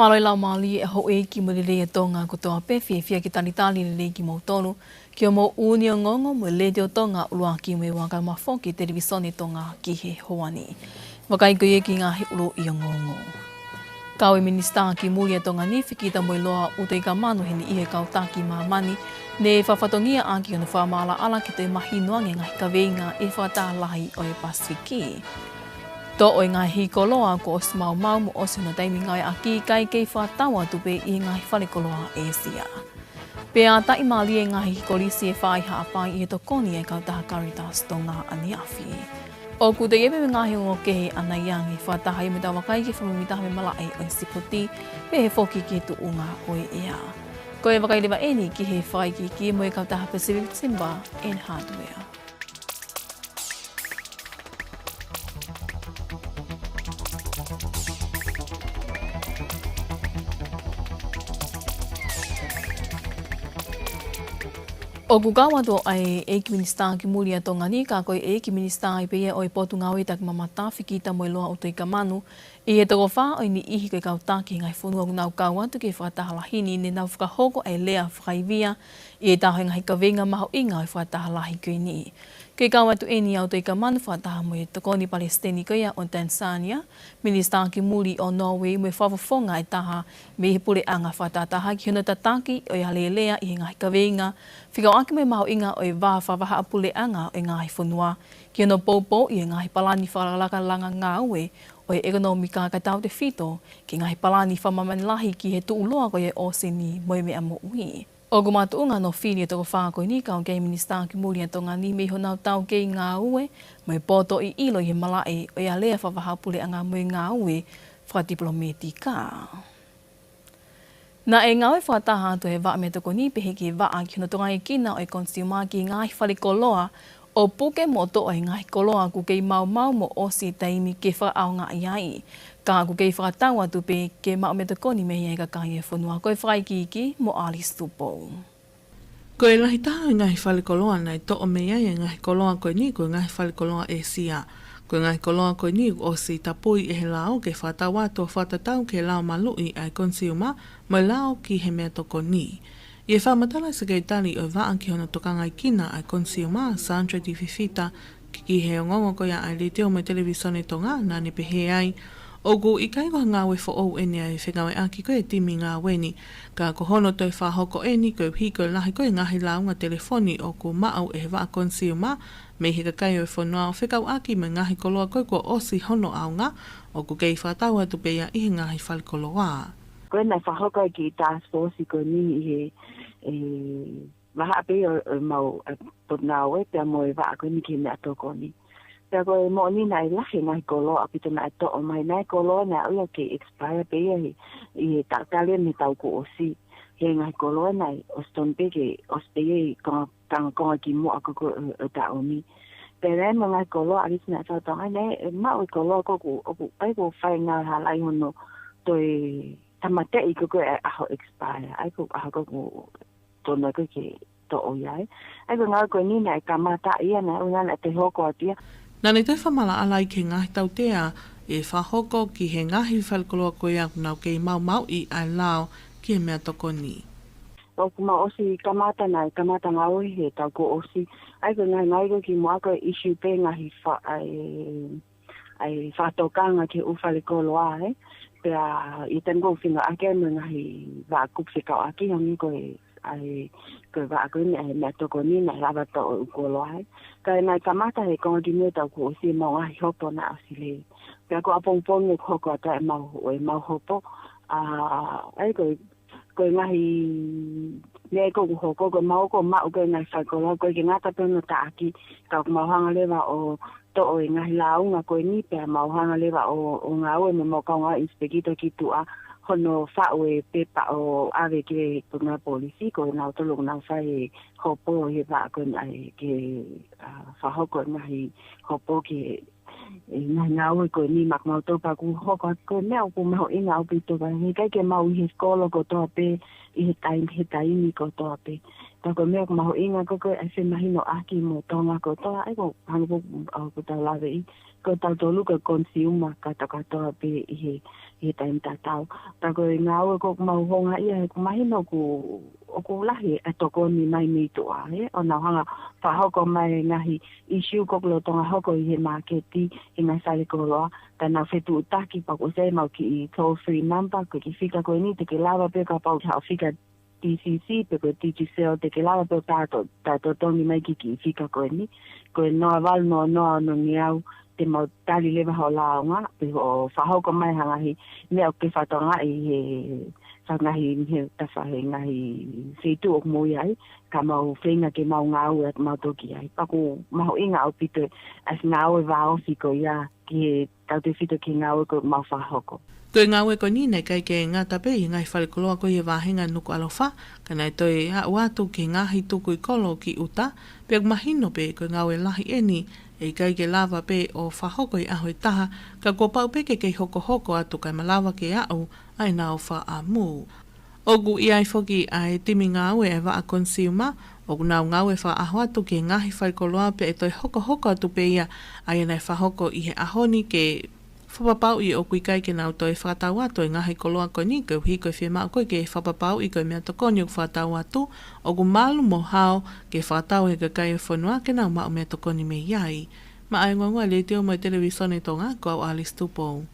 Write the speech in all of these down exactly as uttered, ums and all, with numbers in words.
Mālō e laumālie ʻa e houʻeiki mo e lelei ʻa Tonga kotoa pē, fiefia ke talitali lelei kimoutolu ki hoʻomou ʻū ongoongo mo e Letiō Tonga ʻuluaki mo e ua, kae ʻumaʻā foki e Televisone Tonga ki he houa ni. Vakai ko ia ki he ngaahi ʻuluʻi ongoongo. Kau e Minisitā ki Muli ʻa Tonga ni, Fekitamoeloa ʻUtoikamanu, he niʻihi ʻo e kau taki māmani ne fakafatongiaʻaki hono fakamaʻalaʻala ke toe mahino ange e ngaahi kaveinga ʻi he fakataha lahi ʻo e Pasifiki. Toʻo e ngaahi koloa kuo ʻosi maumau mo ʻosi hono taimi ngāueʻaki, kae kei fakatau atu pē ʻi he ngaahi fale koloa ʻĒsia. Pea taʻimālie e ngaahi kolisi ʻe fā ʻi Haʻapai ʻi he tokoni ʻa e kautaha Caritas Tonga ʻaneafi. ʻOku toe ʻi ai pē mo e ngaahi ongoongo kehe ʻanai ange, fakataha ia mo ʻetau vakai ki he fakamuimuitaha mei he malaʻe ʻo e sipoti, pehē foki ki he tuʻunga ʻo e ʻea. Ko e vakai leva eni ki he fakaikiiki mo e kautaha Pacific Timber and Hardware. ʻOku kau atu ʻa e ʻEiki Minisitā ki Muli ʻa Tonga ni, ka ko e ʻEiki Minisitā ai pē ia ʻo e Potungāue Takimamata, Fekitamoeloa ʻUtoikamanu, ʻi he toko fā ʻo e niʻihi ko e kau taki he ngaahi fonua ʻoku nau kau atu ki he fakataha lahi ni, ne nau fakahoko e lea fakaivia ʻi he taha ʻo e ngaahi kaveinga mahuʻinga ʻo e fakataha lahi ko eni. Ko e kau atu eni ʻa ʻUtoikamanu fakataha mo e Tokoni Palesiteni ko ia ʻo Tanzania, Minisitā ki Muli ʻo Norway, mo e fakafofonga ʻe taha mei he puleʻanga fakatahataha ki hono tataki ʻo e alēlea ʻi he ngaahi kaveinga fekauʻaki mo e mahuʻinga ʻo e vā fakavahaʻapuleʻanga ʻo e ngaahi fonua ki hono poupouʻi e ngaahi palani fakalakalaka langa ngāue ʻo e ʻekonōmika, kae tautefito ki he ngaahi palani fakamāmani lahi ki he tuʻuloa ko ia ʻo e ʻōseni mo e meʻa moʻui. ʻOku makatuʻunga hono fili e toko fā ko eni kau ki ai e Minisitā ki Muli ʻa Tonga ni mei honau taukei ngāue mo e poto ʻi ʻilo ʻi he malaʻe ʻo e alēlea fakavahaʻapuleʻanga mo e ngāue fakatipilōmētika. Naʻe ngāue fakataha atu e vaʻa meʻatokoni pehē ki he vaʻa ki hono tokangaekina ʻo e consumer ki he ngaahi fale koloa ʻo puke mo toʻo e ngaahi koloa kuo kei maumau mo ʻosi e taimi ke fakaʻaongaʻi ai, ka kuo kei fakatau atu pē ke maʻu meʻatokoni mei ai e kakai e fonua. Ko e fakaikiiki mo Alice Tupou. Ko e lahi taha e ngaahi fale koloa naʻe toʻo mei ai e ngaahi koloa ko eni ko e ngaahi fale koloa ʻĒsia. Ko e ngaahi koloa ko eni kuo ʻosi tapui ʻe he lao ke fakatau atu ʻo fakatatau ki he lao maluʻi ʻa e consumer mo e lao ki he meʻatokoni. ʻI he fakamatala ʻa e Sekelitali ʻo e Vaʻa ki hono tokangaekina ʻa e consumer, Sandra Di Fifita, ki he ongoongo ko ia ʻa e Letiō mo e Televisone Tonga, naʻá ne pehē ai, ʻoku ʻikai ko ha ngāue foʻou eni ʻa e fengāueʻaki ko ia e timi ngāue ni, ka ko hono toe fakahoko eni koeʻuhi ko e lahi ko ia e ngaahi lāunga telefoni ʻoku maʻu ʻe he vaʻa consumer mei he kakai ʻo e fonua ʻo fekauʻaki mo e ngaahi koloa ko ia kuo ʻosi hono ʻaonga, ʻoku kei fakatau atu pē ia ʻi he ngaahi fale koloa. Ko ena fakahoko e kiʻi task force ko eni ʻi he, ʻe, vahaʻa pē ʻo, ʻo mau, ʻe, Potungāue pea mo e vaʻa ko eni ki he meʻatokoni. Pea ko e moʻoni naʻe lahi e ngaahi koloa ʻaupito naʻe toʻo mai, ngaahi koloa naʻe ʻoua ke expire pē ia he, ʻi he taʻu tali mei he taʻu kuo ʻosi. He ngaahi koloa naʻe ʻosi tonu pē ke ʻosi pē ia ʻi he konga, konga, konga kimuʻa ko ē ʻo, ʻo e taʻu ni. Pea naʻe mo e ngaahi koloa ʻa ʻIsileli naʻe fakatonga naʻe, ʻe maʻu e koloa ko ē ʻoku, ʻoku ʻikai ko e fai ngāue hala ʻi hono toe tāmateʻi ko ē ʻa e ʻaho expire. ʻA ia ko e ʻaho ko ē ʻoku tonu ai ko ē ke toʻo ia ai. ʻA ia ko e ngāue ko eni naʻe kamata ia, naʻe ʻoua naʻa toe hoko atu ia. Naʻá ne toe fakamaʻalaʻala ai ki he ngaahi tautea ʻe fakahoko ki he ngaahi fale koloa ko ia ʻoku nau kei maumauʻi ʻa e lao ki he meʻatokoni. ʻOku mau ʻosi kamata, naʻe kamata ngāue he taʻu kuo ʻosi. ʻA ia ko e ngaahi ngāue ko ē kimuʻa ko e issue pē ngaahi fa-, ʻa e ʻa e fakatokanga ki he ʻū fale koloa, ē. Pea ʻi he taimi ko ē ʻoku fengāueʻaki ai mo e ngaahi vaʻa kupu fekauʻaki, hangē ko e, ʻa e, ko e vaʻa ko eni ʻa e meʻatokoni naʻe lava toʻo e ʻū koloa, ē. Ka naʻe kamata he konga kimuʻa e taʻu kuo ʻosi ʻemau ngaahi hopo naʻe ʻosi lele. Pea ko ʻapongipongi ʻoku hoko atu ai ʻemau, ʻemau hopo, ʻa, ʻa ia ko e ko e ngaahi meʻa ko ē ʻoku hoko, ko ʻemau ʻoku maʻu ko ē ngaahi fale koloa, ʻoku ʻikai ke ngata pē hono taʻaki, ka ʻoku mau hanga leva ʻo toʻo e ngaahi lāunga ko eni pea mau hanga leva ʻo, ʻo ngāue mo ʻemau kaungā ʻinisipekita ki tuʻa hono faʻu e pepa ʻo ʻave ki he Potungāue Polisi, ko kinautolu ʻoku nau fai e hopo he vaʻa ko eni ʻa e ke, ʻa, fakahoko e ngaahi hopo ki he ʻi he ngaahi ngāue ko eni maʻa kimautolu pea ʻoku hoko atu ko e meʻa ʻoku mahuʻinga ʻaupito pea he ʻikai ke mau ʻi he kolo kotoa pē, ʻi he taimi, he taimi kotoa pē. Ka ko e meʻa ʻoku mahuʻinga ko ē ko e ʻai e mahino ʻaki mo Tonga kotoa, ʻa ia ko e hangē pē ko ʻetau lave ʻi, ko tautolu ko e consumer kātoa kātoa pē ʻi he, ʻi he taimi tatau. Ka ko e ngāue ʻoku mau houngaʻia he ʻoku mahino ʻoku, ʻoku lahi e tokoni mai mei tuʻa, ē? ʻO nau hanga fakahoko mai e ngaahi issue ʻoku lolotonga hoko ʻi he māketi, ʻi he ngaahi falekoloa, ka nau fetuʻutaki pea ʻoku ʻosi ʻi ai ʻemau kiʻi toll free number, ko e kiʻi fika ko eni te ke lava pē kapau ʻoku ke haʻu ʻo fika D C C pe ko e Digicel te ke lava pē ʻo tā to-, tā totongi mai ki he kiʻi fika ko eni. Ko e noa valu noa noa ono ngeau te mau tali leva hoʻo lāunga, pe ʻo fakahoko mai ha ngaahi meʻa ʻoku ke fakatokangaʻi he, he ngaahi, he tafa he ngaahi feituʻu ʻoku mou ʻi ai, ka mau feinga ke mau ngāue atu mautolu ki ai. Pea ʻoku mahuʻinga ʻaupito ʻa e ngāue vāofi ko ia ki he tautefito ki he ngāue ʻoku mau fakahoko. Ko e ngāue ko eni naʻe ʻikai ke ngata pē ʻi he ngaahi falekoloa ko ia ʻi he vāhenga Nukuʻalofa, ka naʻe toe aʻu atu ki he ngaahi tukui kolo ki ʻuta, pea ʻoku mahino pē ko e ngāue lahi eni ʻe ʻikai ke lava pē ʻo fakahoko ʻi he ʻaho ʻe taha, ka kuo pau pē ke kei hokohoko atu kae malava ke aʻu ʻa ʻenau fakaʻamu. ʻOku ʻi ai foki ʻa e timi ngāue ʻa e vaʻa consumer, ʻoku nau ngāue fakaʻaho atu ki he ngaahi falekoloa pea ʻe toe hokohoko atu pē ia ʻa ia naʻe fakahoko ʻi he ʻaho ni ke fakapapauʻi ʻoku ʻikai ke nau toe fakatau atu e ngaahi koloa ko eni koeʻuhi ko e fiemaʻu ko ē ke fakapapauʻi ko e meʻatokoni ʻoku fakatau atu ʻoku malu mo hao ke fakatau ʻe he kakai ʻo e fonua ke nau maʻu meʻatokoni mei ai. Maʻá e ongoongo ʻa e Letiō mo e Televīsone Tonga, ko au Alice Tupou.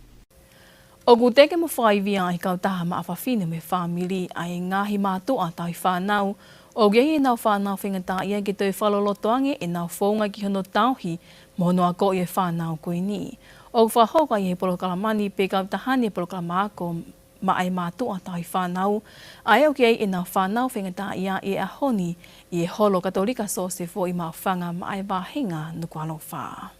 ʻOku teke mo fakaivia ʻe he kautaha Maʻa Fafine mo e Fāmili ʻa e ngaahi mātuʻa tauhi fānau ʻoku ʻi ai ʻenau fānau faingataʻaʻia ke toe fakaloloto ange ʻenau founga ki hono tauhi mo hono akoʻi e fānau ko eni. ʻOku fakahoko ʻi he polokalama ni pē kautaha ni e polokalama ako maʻa e mātuʻa tauhi fānau ʻa ia ʻoku ʻi ai ʻenau fānau faingataʻaʻia ʻi he ʻaho ni ʻi he Holo Katolika Sosefo ʻi Maʻufanga maʻa e vāhenga Nukuʻalofa.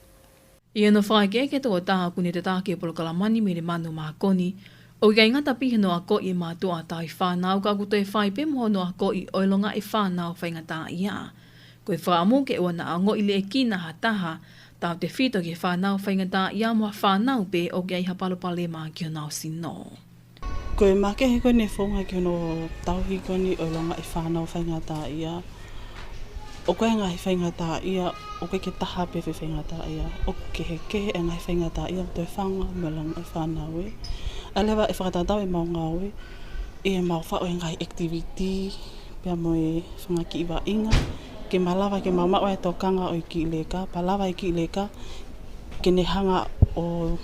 ʻI hono fakaʻekeʻeke ʻe he tokotaha ʻoku ne tataki e polokalama ni, Melemanu Mākoni, ʻoku ʻikai ngata pē ʻi hono akoʻi e mātuʻa tauhi fānau ka ʻoku toe fai pē mo hono akoʻi ʻo e longaʻi fānau faingataʻaʻia. Ko e fakaʻamu ke ʻoua naʻa ongoʻi liʻekina ha taha, tautefito ki he fānau faingataʻaʻia mo ha fānau pē ʻoku ʻi ai ha palopalema ki honau sino. Ko e makehe ko eni e founga ki hono tauhi ko eni ʻo e longaʻi fānau faingataʻaʻia. ʻOku ʻi ai e ngaahi faingataʻaʻia, ʻoku ʻikai ke taha pē e faingataʻaʻia. ʻOku kehekehe e ngaahi faingataʻaʻia ʻoku toe fai mo e longaʻi fānau ē. ʻA ia leva ʻe fakatatau ʻemau ngāue ʻi heʻemau faʻu e ngaahi activity pea mo e fanga kiʻi vaʻinga ke malava ke mau maʻu e tokanga ʻo e kiʻi leka, pea lava e kiʻi leka ke ne hanga ʻo,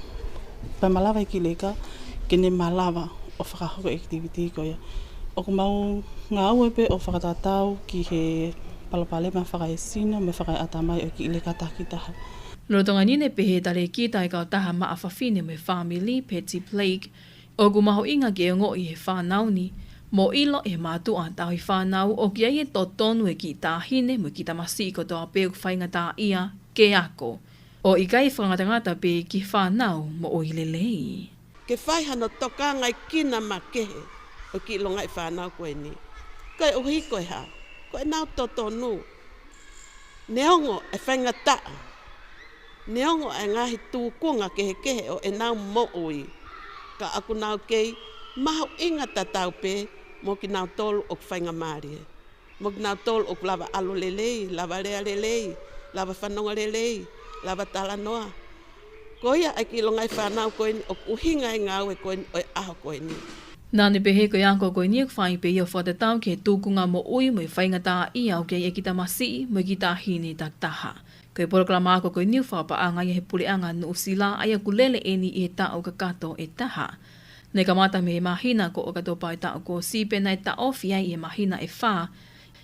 pea malava e kiʻi leka ke ne malava ʻo fakahoko e activity ko ia. ʻOku mau ngāue pē ʻo fakatatau ki he palopalema fakaesino mo e fakaeʻatamai ʻo e kiʻi leka takitaha. Lolotonga ni naʻe pehē ʻe he talēkita ʻo e kautaha Maʻa Fafine mo e Fāmili, Betty Blake, ʻoku mahuʻinga ke ongoʻi ʻe he fānau ni mo ʻilo ʻe he mātuʻa tauhi fānau ʻoku ʻi ai e totonu e kiʻi taʻahine mo e kiʻi tamasiʻi kotoa pē ʻoku faingataʻaʻia ke ako, ʻo ʻikai fakangatangata pē ki he fānau moʻui lelei. Ke fai hano tokangaʻi kina makehe ʻo e kiʻi longaʻi fānau ko eni. Koeʻuhi ko e hā? Ko ʻenau totonu. Neongo e faingataʻa, neongo e ngaahi tūkunga kehekehe ʻo ʻenau moʻui, ka ʻoku nau kei mahuʻinga tatau pē mo kinautolu ʻoku faingamālie, mo kinautolu ʻoku lava ʻalu lelei, lava lea lelei, lava fanongo lelei, lava talanoa. Ko ia e kiʻi longaʻi fānau ko eni ʻoku ʻuhinga e ngāue ko eni ʻo e ʻaho ko eni. Naʻá ne pehē ko e ako ko eni ʻoku fai pē ia ʻo fakatatau ki he tūkunga moʻui mo e faingataʻaʻia ʻoku ʻi ai e kiʻi tamasiʻi mo e kiʻi taʻahine takitaha. Ko e polokalama ako ko eni ʻoku fakapaʻanga ia ʻe he Puleʻanga Nuʻusila, ʻa ia ʻoku lele eni ʻi he taʻu kakato ʻe taha. Naʻe kamata mei he māhina ko ʻOkatopa ʻo e taʻu kuo ʻosi pea naʻe taʻofi ai ʻi he māhina ʻe fā ʻi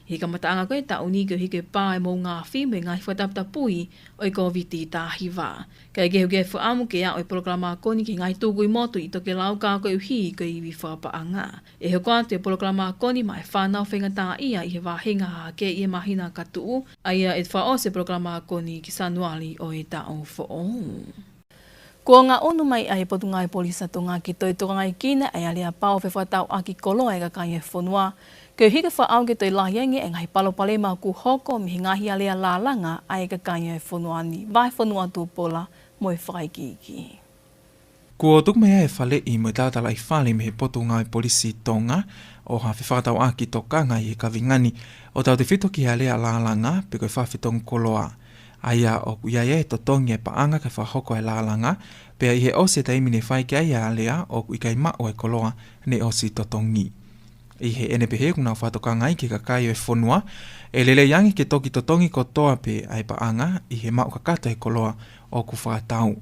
he kamataʻanga ko ē ʻo e taʻu ni koeʻuhi ko e pā e moʻunga afi mo e ngaahi fakataputapui ʻo e Kōviti taha hiva. Kae kehe ʻoku ʻi ai e fakaʻamu ke aʻu e polokalama ako ni ki he ngaahi tukui motu ʻi tokelau ka koeʻuhi ko e ivi fakapaʻanga. ʻE hoko atu e polokalama ako ni maʻa e fānau faingataʻaʻia ʻi he vāhenga Hahake ʻi he māhina ka tuʻu, ʻa ia ʻe fakaʻosi e polokalama ako ni ki Sānuali ʻo e taʻu foʻou. Kuo ngaʻunu mai ʻa e Potungāue Polisi ʻa Tonga ke toe tokangaʻi ʻa e aleapau fefakatauʻaki koloa ʻa e kakai ʻo e fonua, koeʻuhi ke fakaʻau ke toe lahi ange e ngaahi palopalema ʻoku hoko mei he ngaahi alea lālanga ʻa e kakai ʻo e fonua ni. Vahefonua Tupola mo e fakaikiiki. Kuo tuku mai ʻa e faleʻi mo e talatalaifale mei he Potungāue Polisi Tonga ʻo ha fefakatauʻaki tokanga ʻi he kaveinga ni ʻo tautefito ki he alea lālanga pe ko e fakafetongi koloa. ʻA ia ʻoku ʻi ai e totongi e paʻanga ke fakahoko e lālanga, pea ʻi he ʻosi e taimi ne fai ki ai e alea ʻoku ʻikai maʻu e koloa ne ʻosi totongi. ʻI heʻene pehē ʻoku nau fakatokanga ai ki he kakai ʻo e fonua, ʻe lelei ange ke toki totongi kotoa pē ʻa e paʻanga ʻi he maʻu kakato e koloa ʻoku fakatau.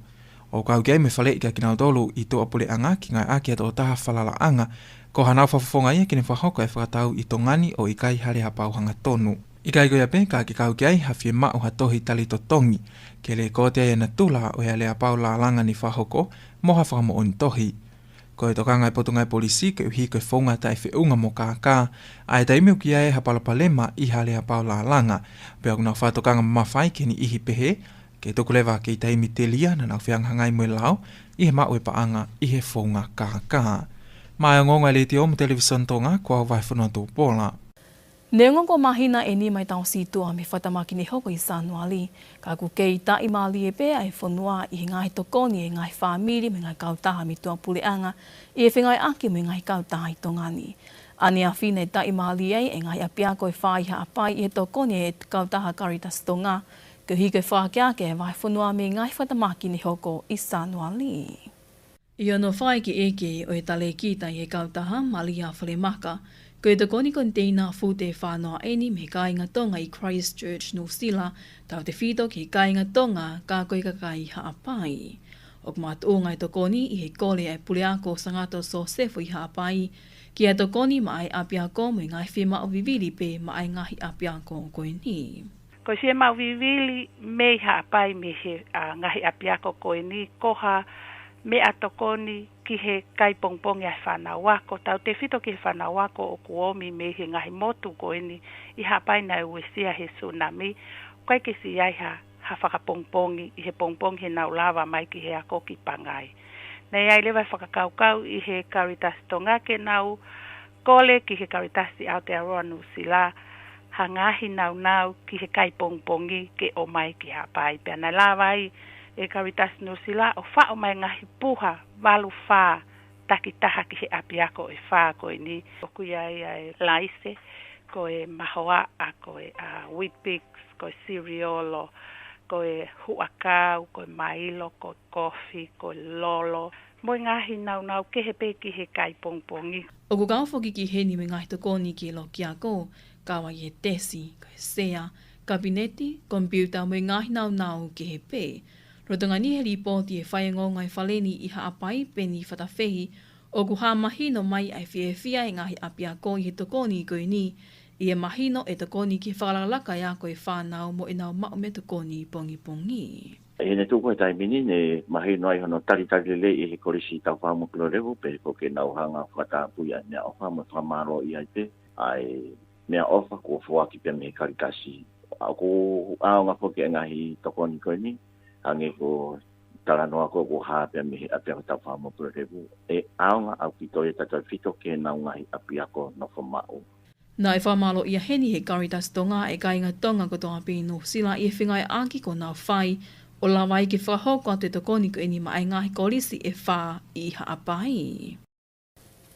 ʻO kau ki ai mo e faleʻi kia kinautolu ʻi tuʻapuleʻanga ke ngāueʻaki ʻa e tokotaha falalaʻanga, ko hanau fakafofonga ia ke ne fakahoko e fakatau ʻi Tonga ni ʻo ʻikai ha aleapau hangatonu. ʻIkai ko ia pē ka ke kau ki ai ha fiemaʻu ha tohi tali totongi, ke lēkooti ai e natula ʻo e aleapau lālanga ne fakahoko mo ha fakamoʻoni tohi. Ko e tokanga e Potungāue Polisi koeʻuhi ko e founga taʻefeʻunga mo kākā, ʻa e taimi ʻoku ʻi ai ha palopalema ʻi ha aleapau lālanga, pea ʻoku nau fakatokanga mamafa ai ki he niʻihi pehē, ke tuku leva ke ʻi taimi telia naʻa nau fehangahangai mo e lao ʻi he maʻu e paʻanga ʻi he founga kākā. Maʻá e ongoongo ʻa e Letiō mo e Televisone Tonga, ko au Vahefonua Tupola. Neongo kuo māhina ʻe nima ʻi he taʻu sītuʻa mei he fakatamaki ne hoko ʻi Sānuali, ka ʻoku kei taʻimālie pē ʻa e fonua ʻi he ngaahi tokoni ʻa e ngaahi fāmili mo e ngaahi kautaha mei tuʻapuleʻanga ʻi he fengāueʻaki mo e ngaahi kautaha ʻi Tonga ni. ʻAneafi naʻe taʻimālie ai e ngaahi ʻapiako ʻe fā ʻi Haʻapai ʻi he tokoni ʻa e kautaha Caritas Tonga, koeʻuhi ko e fakaakeake ʻa e vahefonua mei he ngaahi fakatamaki ne hoko ʻi Sānuali. ʻI hono fakaʻekeʻeke ʻo e talēkita ʻi he kautaha, Malia Falemaka, ko e tokoni koniteina fute ʻe fā noa ʻeni mei he kāinga Tonga ʻi Christchurch, Nuʻusila, tautefito ki he kāinga Tonga ka ko e kakai Haʻapai. ʻOku makatuʻunga e tokoni ʻi he kole ʻa e puleako ʻo Sangato Sosefo ʻi Haʻapai ki ha tokoni maʻá e ʻapiako mo e ngaahi fiemaʻu vivili pē maʻá e ngaahi ʻapiako ko eni. Ko e fiemaʻu vivili mei Haʻapai mei he, ʻa, ngaahi ʻapiako ko eni ko ha meʻatokoni ki he kai pongipongi ʻa e fānau ako, tautefito ki he fānau ako ʻoku omi mei he ngaahi motu ko eni ʻi Haʻapai naʻe uesia he sunami, ʻoku ʻikai ke siʻi ai ha, ha fakapongipongi ʻi he pongipongi heʻenau lava mai ki he ako ki Pangai. Naʻe ʻi ai leva e fakakaukau ʻi he Caritas Tonga ke nau kole ki he Caritas ʻi Aotearoa Nuʻusila ha ngaahi nāunau ki he kai pongipongi ke ʻomai ki Haʻapai. Pea naʻe lava ai e Caritas Nuʻusila ʻo faʻo mai e ngaahi puha valu fā takitaha ki he ʻapiako ʻe fā ko eni. ʻOku ʻi ai ʻa e laise, ko e mahoaʻa, ko e, ʻa, Weet-Bix, ko e siriolo, ko e huʻakau, ko e mailo, ko e kofi, ko e lolo, mo e ngaahi nāunau kehe pē ki he kai pongipongi. ʻOku kau foki ki heni mo e ngaahi tokoni ki he loki ako, kau ai e tesi, ko e sea, kapineti, komipiuta mo e ngaahi nāunau kehe pē. Lolotonga ni he lipooti ʻa e faiongoongo ʻa e Fale ni ʻi Haʻapai, Peni Fatafehi, ʻoku hā mahino mai ʻa e fiefia ʻa e ngaahi ʻapiako ʻi he tokoni ko eni, ʻi he mahino ʻe tokoni ki he fakalakalaka ʻa e ako ʻa e fānau mo ʻenau maʻu meʻatokoni pongipongi. ʻI heʻene tuʻu ko ē he taimi ni, ne mahino ai hono talitali lelei ʻe he Kolisi Taufaʻahi mo Puleʻanga, pea ko ē ke nau hanga ʻo fakatapui ʻa e meʻaʻofa mo fakamālōʻia ai pē ʻa e meʻaʻofa kuo foaki pē mei he Caritas. ʻOku ʻaonga foki e ngaahi tokoni ko eni, hangē ko e talanoa ko ē kuo hā pē mei he ʻApiako Taufaʻahi mo Puleʻanga, ʻe ʻaonga ʻaupito ia tautefito ki heʻenau ngaahi ʻapiako nofo maʻu. Naʻe fakamālōʻia heni ʻe he Caritas Tonga ʻa e kāinga Tonga kotoa pē ʻi Nuʻusila ʻi he fengāueʻaki kuo nau fai, ʻo lava ai ke fakahoko atu e tokoni ko eni maʻá e ngaahi kolisi ʻe fā ʻi Haʻapai.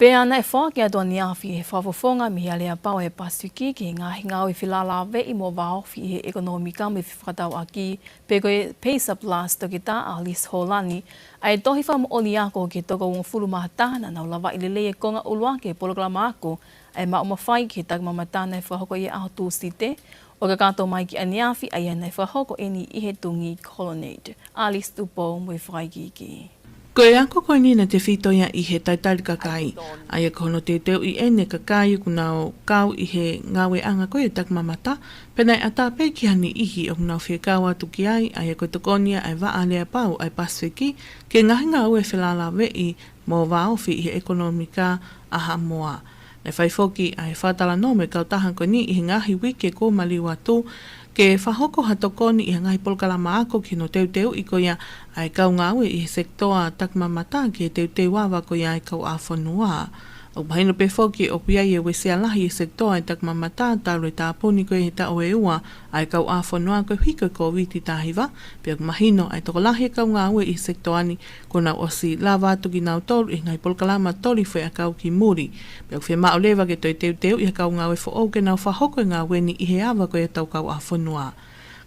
Pea naʻe foaki atu ʻaneafi ʻe he Fakafofonga mei he Aleapau ʻa e Pasifiki ki he Ngaahi Ngāue Felālāveʻi mo Vāofi ʻi he ʻEkonōmika mo e Fefakatauʻaki, pe ko e PACER Plus, Toketā ʻAlisi Hōlani, ʻa e tohi fakamoʻoni ako ki he toko uofulu mā taha naʻa nau lavaʻi lelei e konga ʻuluaki e polokalama ako ʻa e Maʻu Mafai ki he Takimamata naʻe fakahoko ʻi he ʻaho Tūsite, ʻo kakato mai ki ʻaneafi, ʻa ia naʻe fakahoko ʻeni ʻi he Tungi Colonnade. ʻAlisi Tupou mo e fakaikiiki. Ko e ako ko eni naʻe tefito ia ʻi he talitali kakai, ʻa ia ko hono teuteuʻi ʻeni e kakai ʻoku nau kau ʻi he ngāueʻanga ko ē ʻo e takimamata, pea naʻe ʻatā pē ki ha niʻihi ʻoku nau fie kau atu ki ai, ʻa ia ko e tokoni ia ʻa e Vaʻa Aleapau ʻa e Pasifiki ki he Ngaahi Ngāue Felālāveʻi mo Vāofi ʻi he ʻEkonōmika ʻa Haʻamoa. Naʻe fai foki ʻa e fakatalanoa mo e kautaha ko eni ʻi he ngaahi uike kuo maliu atu, ke fakahoko ha tokoni ʻi ha ngaahi polokalama ako ki hono teuteuʻi ko ia ʻa e kau ngāue ʻi he sekitoa takimamata ki he teuteu ava ko ia ʻa e kauʻāfonua. ʻO ʻOku mahino pē foki ʻoku ʻi ai e uesia lahi ʻi he sekitoa ʻo e takimamata talu e tāpuni ko ē he taʻu ʻe ua ʻa e kauʻāfonua koeʻuhi ko e Kōviti taha hiva, pea ʻoku mahino ʻa e tokolahi e kau ngāue ʻi he sekitoa ni kuo nau ʻosi lava atu kinautolu ʻi he ngaahi polokalama toli foʻi ʻakau ki muli. Pea ʻoku fiemaʻu leva ke toe teuteuʻi ha kau ngāue foʻou ke nau fakahoko e ngāue ni ʻi he ava ko ē ʻetau kauʻāfonua.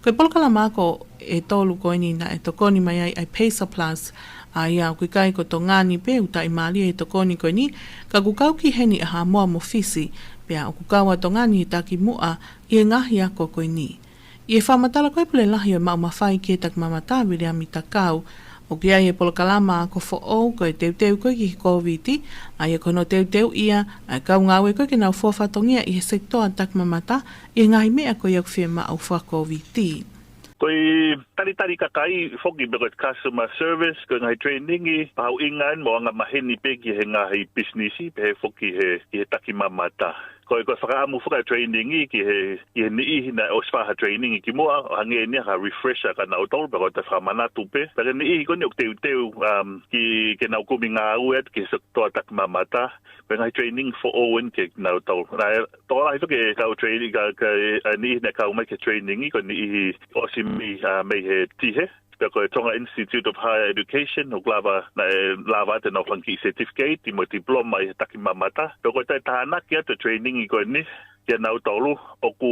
Ko e polokalama ako ʻe tolu ko eni naʻe tokoni mai ai ʻa e PACER Plus, ʻa ia ʻoku ʻikai ko Tonga ni pē ʻoku taʻimālie he tokoni ko eni, ka ʻoku kau ki heni ʻa Haʻamoa mo Fisi, pea ʻoku kau ʻa Tonga ni he takimuʻa ʻi he ngaahi ako ko eni. ʻI he fakamatala ko ē ʻa e Pule Lahi ʻo e Maʻu Mafai ki he Takimamata, Viliami Takau, ʻoku ʻi ai e polokalama ako foʻou ko e teuteu ko ē ki he Kōviti, ʻa ia ko hono teuteuʻi ia ʻa e kau ngāue ko ē ke nau fua fatongia ʻi he sekitoa takimamata ʻi he ngaahi meʻa ko ia ʻoku fiemaʻu faka-Kōviti. Ko e talitali kakai foki pe ko e customer service, ko e ngaahi training, mahuʻinga eni mo angamaheni pē ki he ngaahi pisinisi, pehē foki he, ki he takimamata. Ko e, ko e fakaʻamu foki ʻa e training ki he, ki he niʻihi naʻe ʻosi fai ha training kimuʻa, ʻo hangē eni ha refresher kia nautolu, pe ko e toe fakamanatu pē. Pea ko e niʻihi ko eni ʻoku teuteu, um, ki, ke nau kumi ngāue atu ki he sekitoa takimamata, ko e ngaahi training foʻou eni kia nautolu. Naʻe tokolahi foki e kau training ka, ka, e, ʻa e niʻihi naʻe kau mai ki he training, ko e niʻihi ʻosi mei, uh, mei he Tihe. Pea ko e Tonga Institute of Higher Education, ʻoku lava, naʻe lava atu ʻenau fanga kiʻi certificate mo e diploma ʻi he takimamata. Pea ko e toe tānaki atu e training ko eni kia nautolu, ʻoku,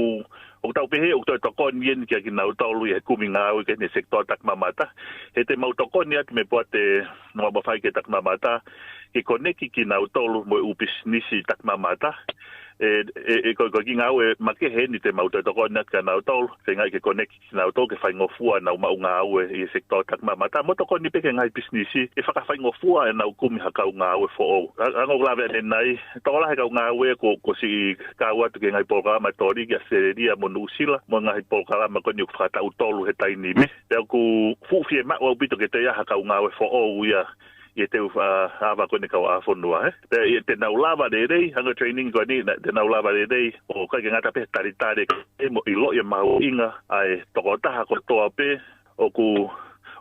ʻoku tau pehē ʻoku toe tokoni eni kia kinautolu ʻi he kumi ngāue ki he sekitoa takimamata. He te mau tokoni atu mei he Poate Maʻu Mafai ki he Takimamata, ke konekiti kinautolu mo e ʻū pisinisi takimamata. ʻE, ʻe, ʻe, ko, ko e kiʻi ngāue makehe eni te mau toe tokoni atu kia nautolu, feingaʻi ke konekiti kinautolu ke faingofua ʻenau maʻu ngāue ʻi he sekitoa takimamata. Mo tokoni pē ki he ngaahi pisinisi ke fakafaingofua ʻenau kumi ha kau ngāue foʻou. A, ʻa ia ʻoku lave ʻanenai, tokolahi e kau ngāue kuo, kuo siʻi kau atu ki he ngaahi polokalama toli ki ʻAositelēlia mo Nuʻusila, mo e ngaahi polokalama ko eni ʻoku fakataʻu tolu he taimi ni. Pea ʻoku fuʻu fiemaʻu ʻaupito ke toe ʻi ai ha kau ngāue foʻou ia ʻi he teu, uh, ava ko eni kauʻāfonua, ē. Pea ʻi he te nau lava lelei, hangē ko e training ko eni, naʻa, te nau lava lelei, ʻo ʻikai ke ngata pē he talitali, ē, mo ʻiloʻi e mahuʻinga ʻa e tokotaha kotoa pē ʻoku,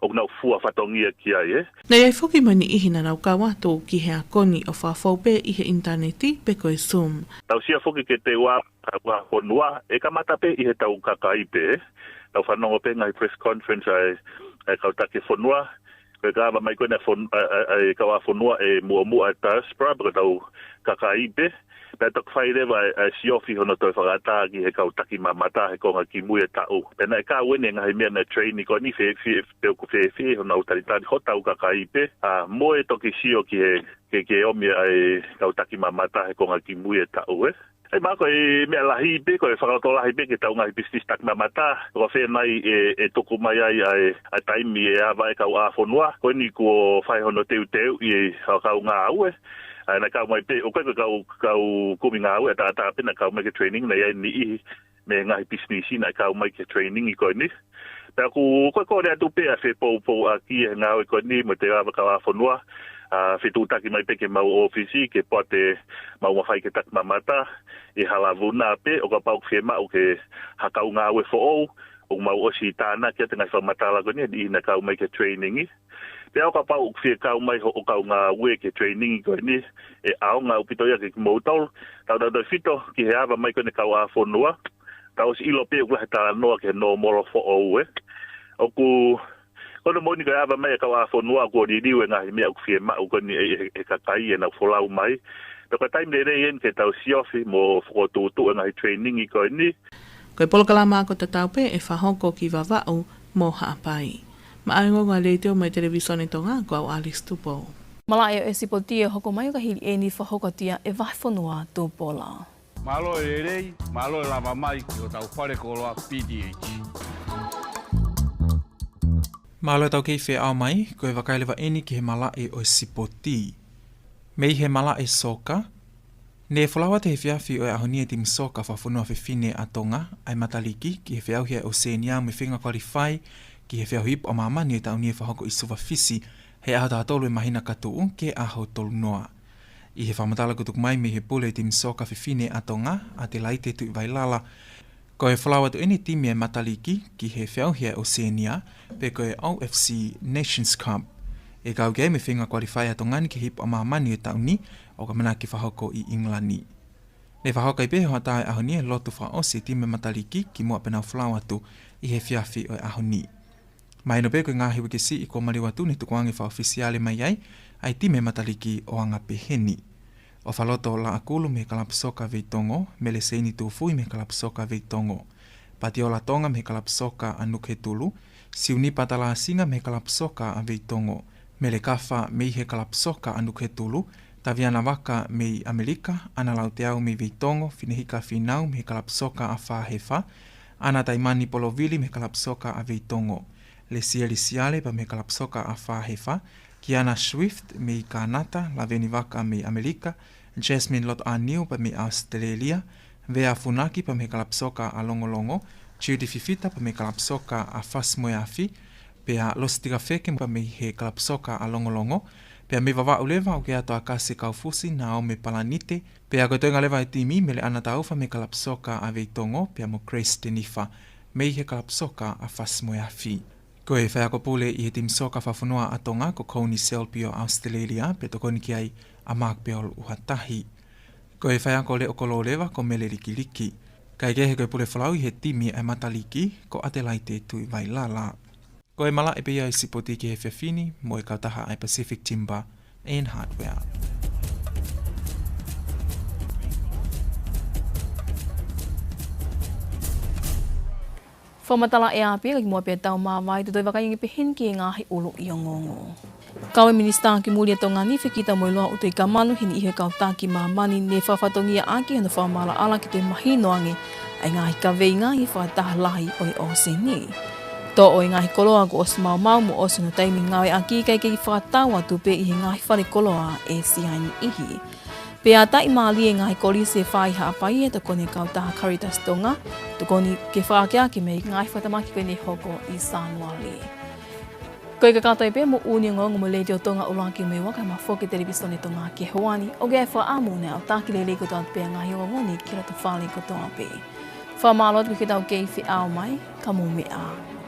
ʻoku nau fua fatongia ki ai, ē. Naʻe ʻi ai foki mo e niʻihi naʻa nau kau atu ki he ako ni ʻo fakafou pē ʻi he ʻinitaneti pe ko e Zoom. Tau sio foki ki he teu ava kauʻāfonua, ʻe kamata pē ʻi heʻetau kakai pē, ē. Tau fanongo pē he ngaahi press conference ʻa e, ʻa e kau taki fonua, ko e kava mai ko eni ʻa e fon-, ʻa, ʻa, ʻa e kauʻāfonua ʻe muʻomuʻa, ʻa e diaspora, pe ko ʻetau kakai pē. Pea toki fai leva ʻa e, ʻa e siofi hono toe fakaʻatā ki he kau takimamata he konga kimui e taʻu. Pea naʻe kau eni e ngaahi meʻa naʻe train ko eni, fē, fē, pe ʻoku fēfē honau talitali hotau kakai pē, ʻa, mo e toki sio ki he, ke, ke ʻomi ʻa e kau takimamata he konga kimui e taʻu, ē. ʻE, mahalo ko e meʻa lahi pē, ko e fakalotolahi pē ki heʻetau ngaahi pisinisi takimamata, ko fē nai ʻe, ʻe tuku mai ai ʻa e, ʻa e taimi ʻe ava ai e kauʻāfonua, ko eni kuo fai hono teuteuʻi ʻa e kau ngāue. ʻA ia naʻe kau mai pē, ʻoku ʻikai ko e kau, kau kumi ngāue ʻataʻatā pē naʻe kau mai ki he training, naʻe ʻi ai e niʻihi mei he ngaahi pisinisi naʻe kau mai ki he training ko eni. Pea ʻoku, ko e kole atu pē ʻa e fepoupouaki e ngāue ko eni mo e teu ava kauʻāfonua, ʻa, fetuʻutaki mai pē ki heʻemau ʻōfisi, ki he Poate Maʻu Mafai ki he Takimamata, ʻi he Hala Vuna pē, ʻo kapau ʻoku fiemaʻu ke ha kau ngāue foʻou, ʻoku mau ʻosi tānaki atu e ngaahi fakamatala ko eni, ʻa e niʻihi naʻe kau mai ki he training. Pea ʻo kapau ʻoku fie kau mai hoʻo kau ngāue ki he training ko eni, ʻe ʻaonga ʻaupito ia kia kimoutolu, tautautefito ki he ava mai ko eni e kauʻāfonua, tau ʻosi ʻilo pē ʻoku lahi e talanoa ki he nōmolo foʻou, ē. ʻOku, ko hono moʻoni ko e ava mai e kauʻāfonua kuo liliu e ngaahi meʻa ʻoku fiemaʻu ko eni ʻe, ʻe, ʻe he kakai ʻenau folau mai. Pea ko e taimi lelei eni ke tau siofi mo fokotuʻutuʻu e ngaahi training ko eni. Ko e polokalama ako tatau pē ʻe fakahoko ki Vavaʻu mo Haʻapai. Maʻá e ongoongo ʻa e Letiō mo e Televīsone Tonga, ko au Alice Tupou. Malaʻe ʻo e sipoti ʻe hoko mai ʻo ka hili eni fakahoko atu ia ʻe Vahefonua Tupola. Mālō e lelei, mālō e lava mai ki hotau fale koloa P T H. Mālō e tau kei feʻao mai, ko e vakai leva eni ki he malaʻe ʻo e sipoti. Mei he malaʻe soka, ne folau atu he efiafi ʻo e ʻaho ni e timi soka fakafonua fefine ʻa Tonga, ʻa e Mataliki, ki he feʻauhi ʻa e ʻOsēnia mo e feinga qualify ki he feʻauhi ipu ʻa māmani ʻo e taʻu ni ʻe fakahoko ʻi Suva, Fisi, he ʻaho taha tolu ʻo e māhina ka tuʻu ki he ʻaho tolu noa. ʻI he fakamatala kuo tuku mai mei he pule ʻo e timi soka fefine ʻa Tonga, ʻa Telaite Tuʻivailala, ko e folau atu eni e timi ʻa e Mataliki ki he feʻauhi ʻa e ʻOsēnia, pe ko e O F C Nations Cup. ʻE kau ki ai mo e feinga qualify ʻa Tonga ni ki he Hipo ʻa Māmani ʻo e taʻu ni, ʻoku ʻamanaki fakahoko ʻi ʻIngilani. Ne fakahoko ai pē ʻi he hoʻatā ʻo e ʻaho ni e lotu fakaʻosi ʻa e timi ʻa e Mataliki kimuʻa pea nau folau atu ʻi he efiafi ʻo e ʻaho ni. Mahino pē ko e ngaahi uike siʻi kuo maliu atu ne tukuange fakaʻofisiale mai ai ʻa e timi ʻa e Mataliki ʻo anga pehē ni. ʻOfaloto Laʻakulu mei he kalapu soka ʻa Veitongo, Mele Seini Tufui mei he kalapu soka ʻa Veitongo, Patiola Tonga mei he kalapu soka ʻa Nukuhetulu, Siunipa Talasinga mei he kalapu soka ʻa Veitongo, Mele Kafa mei he kalapu soka ʻa Nukuhetulu, Taviana Vaka mei ʻAmelika, ʻAna Lauteau mei Veitongo, Finehika Finau mei he kalapu soka ʻa Fāhefa, ʻAna Taimani Polovili mei he kalapu soka ʻa Veitongo, Lesieli Siale pea mei he kalapu soka ʻa Fāhefa, Kiana Swift mei Kānata, Laveni Vaka mei ʻAmelika, Jasmine Lotoʻāniu pea mei ʻAositelēlia, Vea Funaki pea mei he kalapu soka ʻa Longolongo, Judy Fifita pea mei he kalapu soka ʻa Fasi mo e Afi, pea Losi Tikafeke pea mei he kalapu soka ʻa Longolongo, pea mei Vavaʻu leva ʻoku ʻi ai ʻa Toakase Kaufusi, Naome Palanite, pea ko e toenga leva ʻo e timi, Mele ʻAna Taufa mei he kalapu soka ʻa Veitongo, pea mo Grace Tenifa mei he kalapu soka ʻa Fasi mo e Afi. Ko e faiako pule ʻi he timi soka fakafonua ʻa Tonga ko Koni Selby ʻo ʻAositelēlia, pea tokoni ki ai ʻa Mark Bell Uhatahi. Ko e faiako leʻo kolo leva ko Mele Likiliki. Kae kehe, ko e pule folau ʻi he timi ʻa e Mataliki ko ʻAtelaite Tuʻivailala. Ko e malaʻe pē ia ʻo e sipoti ki he efiafi ni mo e kautaha ʻa e Pacific Timber and Hardware. Fakamatala ʻe ʻa pē ka kimuʻa pea tau māvae, te tau toe vakai ange pē heni ki he ngaahi ʻuluʻi ongoongo. Kau e Minisitā ki Muli ʻa Tonga ni, Fekitamoeloa ʻUtoikamanu, he niʻihi ʻo e kau taki māmani ne fakafatongia ʻaki hono fakamaʻalaʻala ke toe mahino ange ʻa e ngaahi kaveinga ʻi he fakataha lahi ʻo e ʻōseni. Toʻo e ngaahi koloa kuo ʻosi maumau mo ʻosi hono taimi ngāueʻaki kae kei fakatau atu pē ʻi he ngaahi fale koloa ʻe siʻi ai niʻihi. Pea taʻimālie e ngaahi kolisi ʻe fā ʻi Haʻapai he tokoni ʻa e kautaha Caritas Tonga, tokoni ke fakaakeake mei he ngaahi fakatamaki ko eni ʻe hoko ʻi Sānuali. Ko e kakato ia pē moʻoni e ongoongo mei he Letiō Tonga ʻUluaki mo e Ua kae mafoki e Televisone Tonga ki he houa ni, ʻoku ʻi ai e fakaʻamu naʻa tau taki lelei kotoa pē ʻa e ngaahi ongoongo ni ki loto fale kotoa pē. Fakamālō atu ki he kau kei feʻao mai, ka mou meʻa ā.